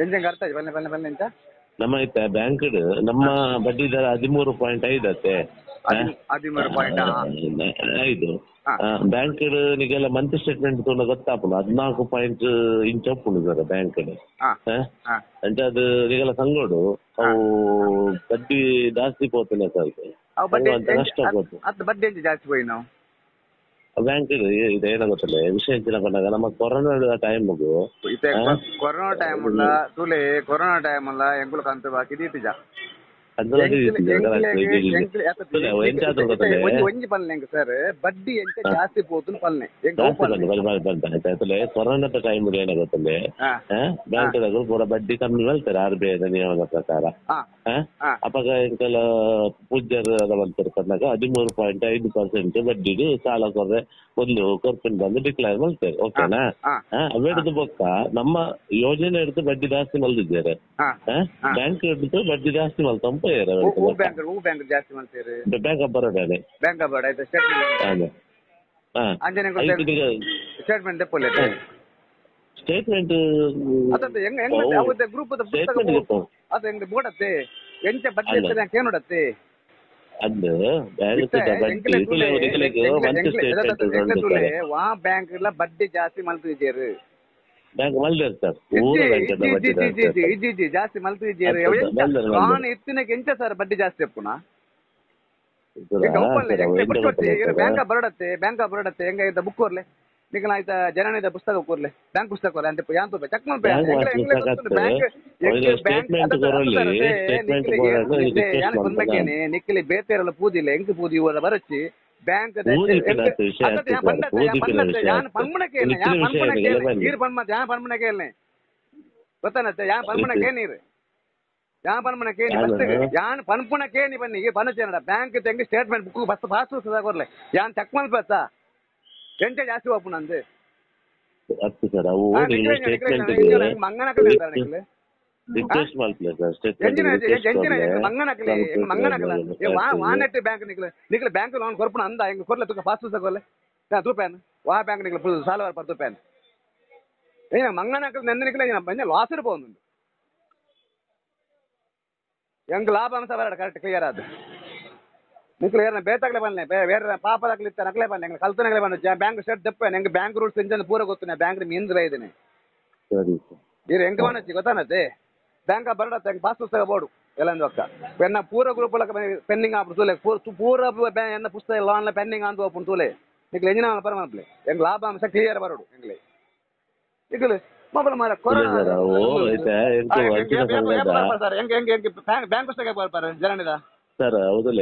ಎಂಚ ಅರ್ಥ ಆಯ್ತು, ಬಲ್ಲೆ ಬಲ್ಲೆ ಬಲ್ಲೆ ಎಂಚ ನಮ್ಮ ಇತ್ತ ಬ್ಯಾಂಕ್ ನಮ್ಮ ಬಡ್ಡಿ ದರ 13.5 ಅತ್ತೆ. 13.5. ಬ್ಯಾಂಕ್ ನಿಗೆಲ್ಲ ಮಂತ್ ಸ್ಟೇಟ್ಮೆಂಟ್ ತೋನ ಗೊತ್ತಾಪುಂಡು 14 ಪಾಯಿಂಟ್ ಇಂಚ ಉಪ್ಪುಂಡು ಸರ್ ಬ್ಯಾಂಕ್. ಅಂಚ ಅದು ನಿಗೆಲ್ಲ ಸಂಗೋಡು ಅವು ಬಡ್ಡಿ ಜಾಸ್ತಿ ಪೋತುಂಡ ಸರ್, ನಷ್ಟ ಪೋತು. ಬಡ್ಡಿ ಜಾಸ್ತಿ ಪೋಯಿ ನಾವು ಬ್ಯಾಂಕ್ ಇದು ಏನಾಗುತ್ತಲ್ಲ ವಿಷಯ ಎಂಚಿನ ಪನ್ನಗ ನಮ್ಮ ಕೊರೋನಾ ಟೈಮ್ಗು ಕೊರೋನಾ ಟೈಮ್ ಉಲ್ಲ ತುಲೆ ಕೊರೋನಾ ಟೈಮ್ ಅಲ್ಲ ಎಂಕುಲು ಕಂತು ಬಾಕಿ ದೀತಿಜ. ಒಂಜಿ ಪನ್ಲೆ ಸರ್ ಬಡ್ಡಿ ಎಂಚ ಜಾಸ್ತಿ ಪೋತುಂಡು ಪನ್ಲೆ. ಕೊರೋನಾದ ಟೈಮ್ ಏನಾಗುತ್ತಲ್ಲ ಬ್ಯಾಂಕ್ ಪೂರ ಬಡ್ಡಿ ಕಮ್ಮಿ ಮಲ್ತಾರೆ ಆರ್ ಬಿ ಐದ ನಿಯಮದ ಪ್ರಕಾರ. ಅಪಗ ಎಂಕೆಲ ಪೂಜ್ಯರು ಅದ ಮಲ್ತಾರೆ ಪನ್ನಗ 13.5% ಬಡ್ಡಿಗೆ ಸಾಲ ಕೊರ್ರೆ ಒಂದು ಕೊರ್ಪಿನ ಬಂದು ಡಿಕ್ಲೇರ್ ಮಲ್ತಾರೆ ಓಕೆನಾ. ಅವೆಡ್ದು ಬೊಕ್ಕ ನಮ್ಮ ಯೋಜನೆ ಹಿಡಿದು ಬಡ್ಡಿ ಜಾಸ್ತಿ ಮಲ್ದಿದ್ದಾರೆ, ಬ್ಯಾಂಕ್ ಹಿಡಿದು ಬಡ್ಡಿ ಜಾಸ್ತಿ ಮಲ್ತ bank of Baroda. Bank of Baroda statement statement ಅದು ಬ್ಯಾಂಕ್ ಬಡ್ಡಿ ಜಾಸ್ತಿ ಮಲ್ತಿದ್ದೀರಿ. ಬ್ಯಾಂಕ್ ಮಲ್ದೇರ್ ಸರ್ ಜಾಸ್ತಿ ಮಲ್ತಿದ್ದೀರಿ. ಇತ್ತಿನಕ್ಕೆ ಎಂಚ ಸರ್ ಬಡ್ಡಿ ಜಾಸ್ತಿ ಅಪ್ಪುನ ಬ್ಯಾಂಕ್ ಆಫ್ ಬರೋಡತ್ತೆ. ಬ್ಯಾಂಕ್ ಆಫ್ ಬರೋಡತ್ತೆ ಹೆಂಗ ಬುಕ್ ಕೊರ್ಲೆ ನಿಕಲ ಆಯ್ತಾ ಜನನಿದ ಪುಸ್ತಕ ಕೊರ್ಲೆ ಬ್ಯಾಂಕ್ ಪುಸ್ತಕ ಕೊರ್ಲೆ ಅಂತ ಯಾನ್ ತೂಪೆ ಚೆಕ್ ಮಲ್ಪೆ. ನಿಕ್ಕಲಿ ಬೇತೇರಲ್ಲ ಪೂದಿಲ್ಲ ಎಂಕ್ ಪೂದಿ ಊರ ಬರಚ್ಚಿ ಬ್ಯಾಂಕ್ ಗೊತ್ತಾನತ್ತೆ ಯಾನ್ ಪನ್ಪುನಕ್ಕೆ ನೀರು ಯಾನ್ ಪನ್ಪುನಕ್ಕೆ ಯಾನ್ ಪನ್ಪುನಕ್ಕೆ ನೀ ಬನ್ನಿ ಈ ಪನಚೇನಡ ಬ್ಯಾಂಕ್ ತೆಂಗ್ statement book first fast ಕೊರ್ಲೆ ಯಾನ್ ಚೆಕ್ ಮಲ್ಪೆತ್ತ ಎಂಚ ಜಾಸ್ತಿ ಓಪನ್ ಅಂದು ರಿಕ್ವೆಸ್ಟ್ ಮಲ್ಪಲೆ ಸರ್. ಮಂಗನಕಲೆ ಮಂಗನಕಲ ವಾನೆಟ್ ಬ್ಯಾಂಕ್ ನಿಕ್ಲೆ ನಿಕ್ಲೆ ಬ್ಯಾಂಕ್ ಲೋನ್ ಕೊರ್ಪುನ ಅಂದ ಎಂಗ್ ಕೊರ್ಲೆ ತುಕ ಫಾಸ್ಟ್ ಕೊರ್ಲೆ ತೂಪೇನ್ ವಾ ಬ್ಯಾಂಕ್ ನಿಕ್ಲೆ ಸಾಲ ಬರ್ಪ ತೂಪೇನ್ ಏನ ಮಂಗನಕಲ್ ನೆಂದ ನಿಕ್ಲೆ ಲಾಸ್ ಇರ್ಬೋದು ಎಂಗ್ ಲಾಭ ಅಂಶ ಬರಡ ಕರೆಕ್ಟ್ ಕ್ಲಿಯರ್ ಅದು ನಿಕ್ಲೆ ಏನ ಬೇತಾಗ್ಲೆ ಬನ್ನೆ ಬೇರೆ ಪಾಪದಾಗ್ಲಿ ಇತ್ತ ನಕ್ಲೆ ಬನ್ನೆ ಎಂಗ್ ಕಲ್ತನಗ್ಲೆ ಬನ್ನ ಬ್ಯಾಂಕ್ ಸ್ಟೇಟ್ ದಪ್ಪೇನ್ ಎಂಗ್ ಬ್ಯಾಂಕ್ ರೂಲ್ಸ್ ಎಂಚ ಪೂರ ಗೊತ್ತುನೆ ಬ್ಯಾಂಕ್ ಮೀಂದ್ರ ಇದ್ದೇನೆ ಇರು ಎಂಗ್ ಬನ್ನಚ್ಚಿ ಗೊತ್ತಾನತ್ತೆ ಬ್ಯಾಂಕ್ ಆಫ್ ಬರೋಡ ಪಾಸ್ ಪುಸ್ತಕ ಬೋರ್ಡು ಎಲ್ಲ ಒಕ್ಕ ಎನ್ನ ಪೂರ ಗ್ರೂಪ್ ಪೆಂಡಿಂಗ್ ಆಪು ತೂಲೆ ಪೂರ ಎನ್ನ ಪುಸ್ತಕ ಲೋನ್ ಪೆಂಡಿಂಗ್ ಅಂತ ಓಪನ್ ತೂಲೆ ನಿಕ್ಲೆ ಎಂಜಿನ ಪರಮಾಪ್ಲೆ ಎಂಗ್ ಲಾಭಾಂಶ ಕ್ಲಿಯರ್ ಬರೋಡು ಎಂಗ್ಲೆ ನಿಕ್ಲೆ ಮೊಬೈಲ್ ಮಾರ ಬ್ಯಾಂಕ್ ಪುಸ್ತಕ ಬರ್ಪಾರೆ ಜನನಿದ ಸರ್ ಹೌದಲ್ಲ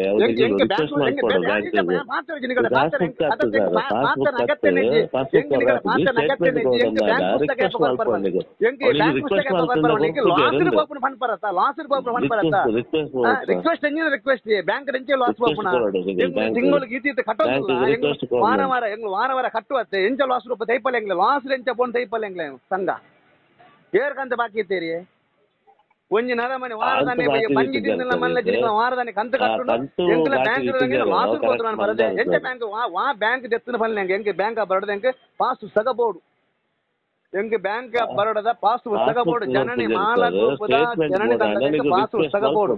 ವಾರ ವಾರ ವಾರ ವಾರ ಕಟ್ಟುವತ್ತೆ ಎಂಚ ಲಾಸ್ ರೂಪ ತೈಪಲ್ ಎಂಗ್ಲೆ ಲಾಸ್ ಎಂಚ ಪೋನ್ ತೈಪಲ್ ಎಂಗ್ಲೆ ಸಂಘ ಏರ್ಕಂತ ಬಾಕಿ ಇತ್ತೀರಿ ಒಂಜಿ ನರಮನೆ ವಾರದಾನೆ ಬಂಜಿ ತಿಂದಿಲ್ಲ ಮಲ್ಲ ಜಿನಿಕಲ ವಾರದಾನೆ ಕಂತು ಕಟ್ಟುಂಡು ಎಂಕಲ ಬ್ಯಾಂಕ್ ಲಾಸ್ ಪೋತು ನಾನು ಬರದೆ ಎಂಚ ಬ್ಯಾಂಕ್ ವಾ ಬ್ಯಾಂಕ್ ದೆತ್ತುನ ಪನ್ಲೆ ಎಂಕ್ ಎಂಕ್ ಬ್ಯಾಂಕ್ ಆಫ್ ಬರೋಡ ಎಂಕ್ ಪಾಸ್ ಪುಸ್ತಕ ಬೋರ್ಡು ಎಂಕ್ ಬ್ಯಾಂಕ್ ಆಫ್ ಬರೋಡದ ಪಾಸ್ ಪುಸ್ತಕ ಬೋರ್ಡು ಜನನಿ ಮಾಲ ಗ್ರೂಪದ ಜನನಿ ತಂಡದ ಪಾಸ್ ಪುಸ್ತಕ ಬೋರ್ಡು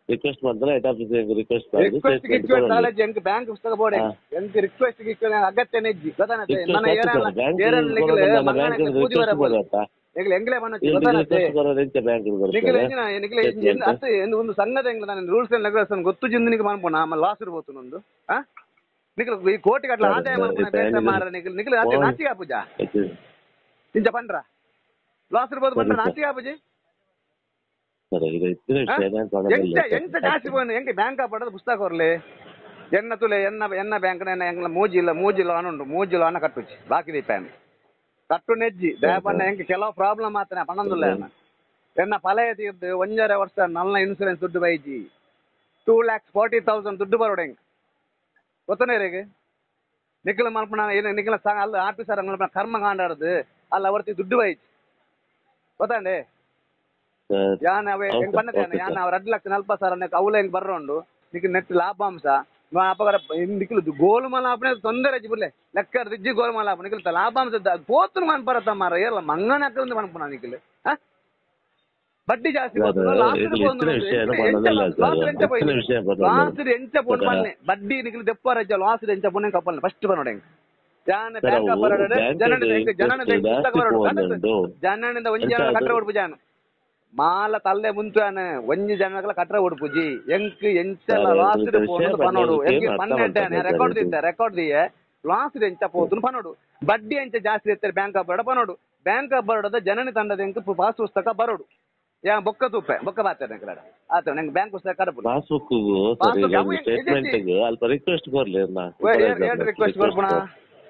ರಿಕ್ವೆಸ್ಟ್ ಮಾಡ್ತಾರೆ head office request request ಗಿಕ್ವೆಸ್ಟ್ college ಎಂಕ್ ಬ್ಯಾಂಕ್ ಪುಸ್ತಕ ಬೋರ್ಡ್ ಎಂಕ್ ರಿಕ್ವೆಸ್ಟ್ ಗಿಕ್ವೆಸ್ಟ್ ಅಗತ್ಯ ನೆಜ್ಜಿ ಗೊತ್ತಾನತ್ತೆ ನನ್ನ ಏರಲ್ಲ ಏರಲ್ಲ ನಿಕ್ಲೆ ಮಂಗನಕ್ಕೆ ಪೂಜೆ ಬರಬಹುದು ಎಂಗ್ಲೆ ಒಂದು ಸಂಘದ ಎಂಗ್ಲ ನಾನು rules and regulation ಗೊತ್ತು ಜಿಂದನಿಗೆ ಮನ್ಪೋಣ ಆಮೇಲೆ ಲಾಸ್ ಇರ್ಬೋದು ನೊಂದು ನಿಕ್ಲು ಈ ಕೋಟಿ ಗಟ್ಟಲೆ ಆದಾಯ ಮನ್ಪುನ ಮಾರ ನಿಕ್ಲು ನಿಕ್ಲು ಅತ್ತೆ ನಾಚಿಗೆ ಪೂಜಾ ಇಂಚ ಪಂಡ್ರ ಲಾಸ್ ಇರ್ಬೋದು ಪಂಡ್ರ ನಾಚಿಗೆ ಪೂಜೆ ಎಂತ ಎಂತ ಜಾಸ್ತಿ ಪೋನು ಎಂಗೆ ಬ್ಯಾಂಕ್ ಪಡೋದು ಪುಸ್ತಕ ಕೊರ್ಲೆ ಎನ್ನ ತುಲೆ ಎನ್ನ ಎನ್ನ ಬ್ಯಾಂಕ್ ಎಂಗ್ಲ ಮೂಜಿಲ್ಲ ಮೂಜಿ ಲೋನ್ ಉಂಟು ಮೂಜಿ ಲೋನ ಕಟ್ಟುಚಿ ಬಾಕಿ ದೀಪಾನ್ ಕಟ್ಟು ನೆಜ್ಜಿ ದಯಪಣ್ಣ ಎಂಕ್ ಕೆಲವು ಪ್ರಾಬ್ಲಮ್ ಆತನೆ ಪಣಂದುಲ್ಲ ಎನ್ನ ಪಲಯ ತೀರ್ದು 1.5 ವರ್ಷ ನನ್ನ ಇನ್ಸೂರೆನ್ಸ್ ದುಡ್ಡು ಬೈಜಿ 2,40,000 ದುಡ್ಡು ಬರೋಡು ಎಂಕ್ ಗೊತ್ತನೇ ರೇಗೆ ನಿಖಿಲ ಮಲ್ಪಣ ಏನು ನಿಖಿಲ ಅಲ್ಲ ಆಫೀಸರ್ ಮಲ್ಪಣ ಕರ್ಮ ಕಾಂಡಾಡ್ದು ಅಲ್ಲ ಅವರ್ತಿ ದುಡ್ಡು ಬೈಜಿ ಗೊತ್ತಾಂಡೆ ಯಾನ್ ಅವೆ ಹೆಂಗ್ ಬಣ್ಣದ ಯಾನ್ ಅವ್ರ 2,40,000 ಅವಲ ಹೆಂಗ್ ಬರ್ರೋಂಡು ನಿಖಿಲ್ ನೆಟ್ ಲಾಭಾಂಶ ಅಪಗರ ನಿಖಿಲ್ ಗೋಲ್ಮಾಲ್ ಆಪನೆ ತೊಂದರೆ ಬುರ್ಲೆ ಲೆಕ್ಕ ರಿಜ್ಜಿ ಗೋಲ್ಮಾಲ್ ಆಪ ನಿಖಿಲ್ ಲಾಭಾಂಶ ಪೋತುನು ಮನ್ಪರತ್ತ ಮಾರ ಏರ್ಲ ಮಂಗನ ಹಾಕಂದು ಮನ್ಪುನ ನಿಖಿಲ್. ಬಡ್ಡಿ ಜಾಸ್ತಿ ಲಾಸ್ ಎಂಚ ಪೋನ್ ಪನ್ನೆ ಬಡ್ಡಿ ನಿಕ್ಲು ದೆಪ್ಪರ ಲಾಸ್ ಎಂಚ ಪೋನೆ ಕಪ್ಪಲ್ನೆ ಫಸ್ಟ್ ಪನೋಡೆ ಜಾನ ಬ್ಯಾಂಕ್ ಬರಡೆ ಜನನಿಂದ ಜನನಿಂದ ಪುಸ್ತಕ ಬರಡು ಜನನಿಂದ ಒಂಜಿ ಜನ ಕಟ್ಟರ ಉಡುಪು ಜಾನ ಮಾಲ ತಲ್ಲೆ ಮುಂಚಾನ ಒಂಜಿ ಜನಗಳ ಕಟ್ಟರ ಉಡುಪುಜಿ ಎಂಕ್ ಎಂಚಲ ಲಾಸ್ ಪೋನು ಪನೋಡು ಎಂಕ್ ಪನ್ನೆಡ್ಡ ರೆಕಾರ್ಡ್ ದಿತ್ತ ರೆಕಾರ್ಡ್ ದಿಯೆ ಲಾಸ್ ಎಂಚ ಪೋತುನು ಪನೋಡು ಬಡ್ಡಿ ಎಂಚ ಜಾಸ್ತಿ ಇರ್ತಾರೆ ಬ್ಯಾಂಕ್ ಆಫ್ ಬರೋಡ ಪನೋಡು ಬ್ಯಾಂಕ್ ಆಫ್ ಬರೋಡದ ಜನನಿ ತಂಡದ ಎಂಕ್ ಪಾಸ್ ಪುಸ್ತಕ ಬರೋಡು ಯಾ ಬೊಕ್ಕ ತೂಪೆ ಬೊಕ್ಕ ಬಾತಾರೆ ನಂಗೆ ಆತ ನಂಗೆ ಬ್ಯಾಂಕ್ ಪುಸ್ತಕ ಕಡಪು ಪಾಸ್ಬುಕ್ ಸ್ಟೇಟ್ಮೆಂಟ್ ಅಲ್ಪ ರಿಕ್ವೆಸ್ಟ್ ಕೊರ್ಲಿ ಎರಡು ರಿಕ್ವೆಸ್ಟ್ ಕೊರ್ಪುಣ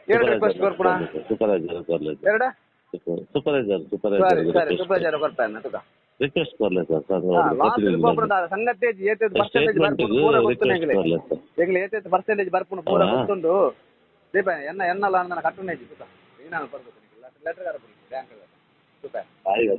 ಎರಡು ರಿಕ್ವೆಸ್ಟ್ ಕೊರ್ಪುಣ ಸೂಪರ್ವೈಸರ್ ಕೊರ್ಲಿ ಎರಡ ಸೂಪರ್ವೈಸರ್ ಸೂಪರ್ವೈಸರ್ ಸರಿ ಸೂಪರ್ವೈಸರ್ ಕೊರ್ಪೇನೆ ತುಕ ರಿಕ್ವೆಸ್ಟ್ ಕೊರ್ಲೆ ಸರ್ ಲಾಸ್ ಪೋಪುಣ ಸಂಗತೇಜ್ ಏತೇತ್ ಪರ್ಸೆಂಟೇಜ್ ಬರ್ಪುಣ ಪೂರ ಗೊತ್ತು ನಂಗೆ ಎಂಗ್ಲೆ ಏತೇತ್ ಪರ್ಸೆಂಟೇಜ್ ಬರ್ಪುಣ ಪೂರ ಗೊತ್ತುಂಡು ದೀಪ ಎನ್ನ ಎನ್ನಲ ನನ್ನ ಕಟ್ಟುನೇಜಿ ತುಕ ಏನಾನ ಬರ್ಬೇಕು ಲೆಟರ್ ಕರಪುಣ ಬ್ಯಾಂಕ್ ತುಕ ಆಯ್ತು.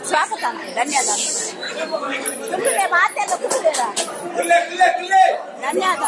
ಸ್ವಾಗತ, ಧನ್ಯವಾದ. ಮಾತೆಲ್ಲ ಧನ್ಯವಾದ.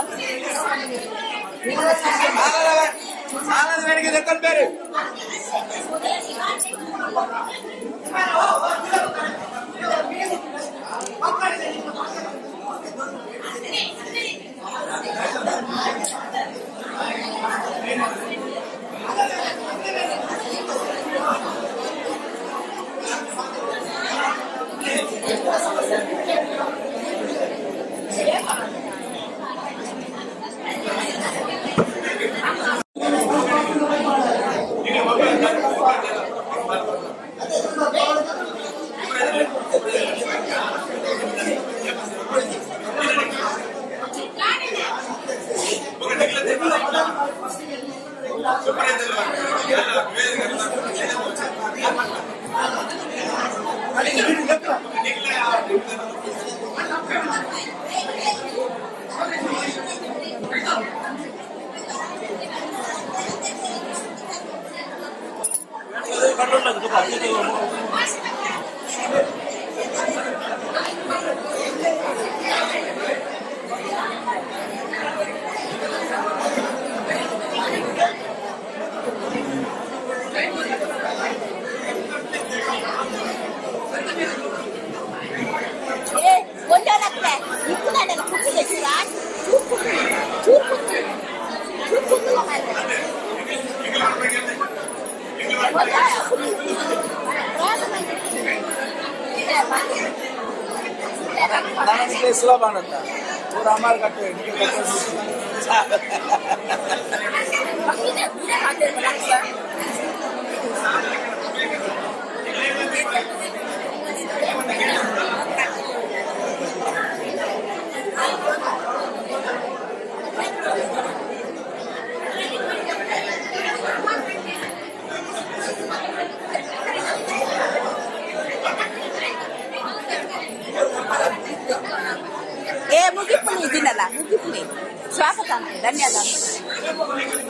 ಸ್ವಾಗತ ಧನ್ಯವಾದ.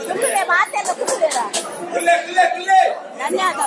ಕುಲ್ಲುಲೆ ಮಾತೆಲ್ಲ ಕುಲ್ಲುಲೆರ. ಧನ್ಯವಾದ.